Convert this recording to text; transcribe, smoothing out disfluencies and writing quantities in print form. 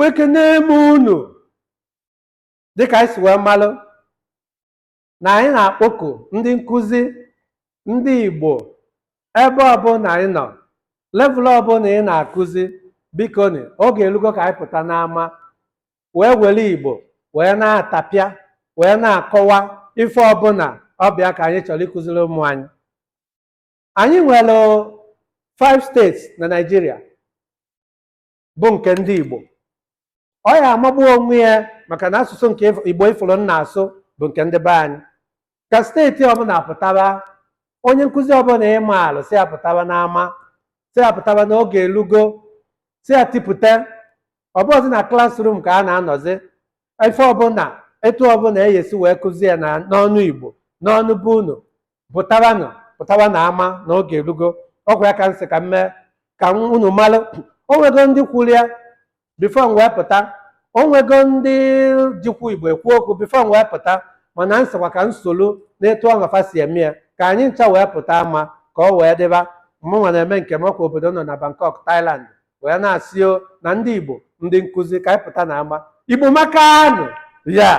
Igbo, ekene m unu. Dịka anyị si wee malụ na anyị na-akpọku ndị nkụzi ndị Igbo ebe ọbụla anyị nọ, level ọbụla ị na-akụzi, biko nụ, oge elugo ka anyị pụta n'ama wee were Igbo wee na-atapịa, wee na-akọwa ife ọbụla ọbịa ka anyị chọrọ ịkụziri ụmụ anyị. Anyị nwere 5 states na Naịjirịa bụ nke ndị Igbo. Ọ ya amagbu onwe ya maka na asụsụ nke Igbo ifuru m na-asụ bụ nke ndị be anyị. Ka steeti ọbụla pụtaba, onye nkụzi ọbụla ịma alụ si ya pụtaba n'ama, si ya pụtaba n'oge elugo, si ya tipụta. Ọ bụghịzi na classroom ka a na-anọzi. Ife ọbụla, etu ọbụla eyesi wee kụzie ya na n'ọnụ Igbo, n'ọnụ be unu, pụtabanụ, pụtaba na ama na oge elugo. Ọkwa ya ka m sị ka m mee ka unu malụ. O nwego ndị kwuru ya before m wee pụta, o nwego ndị jikwa Igbo ekwu okwu before m wee pụta, mana m sịkwa ka m solu n'etu ọnọfa si eme ya, ka anyị ncha wee pụta ama ka ọ wee dịba. Mụnwa na-eme nke m. Ọkwa obodo nọ na Bangkok, Thailand, wee na-asị o na ndị Igbo, ndị nkụzi, ka anyị pụta na ama. Igbo makanụ ya.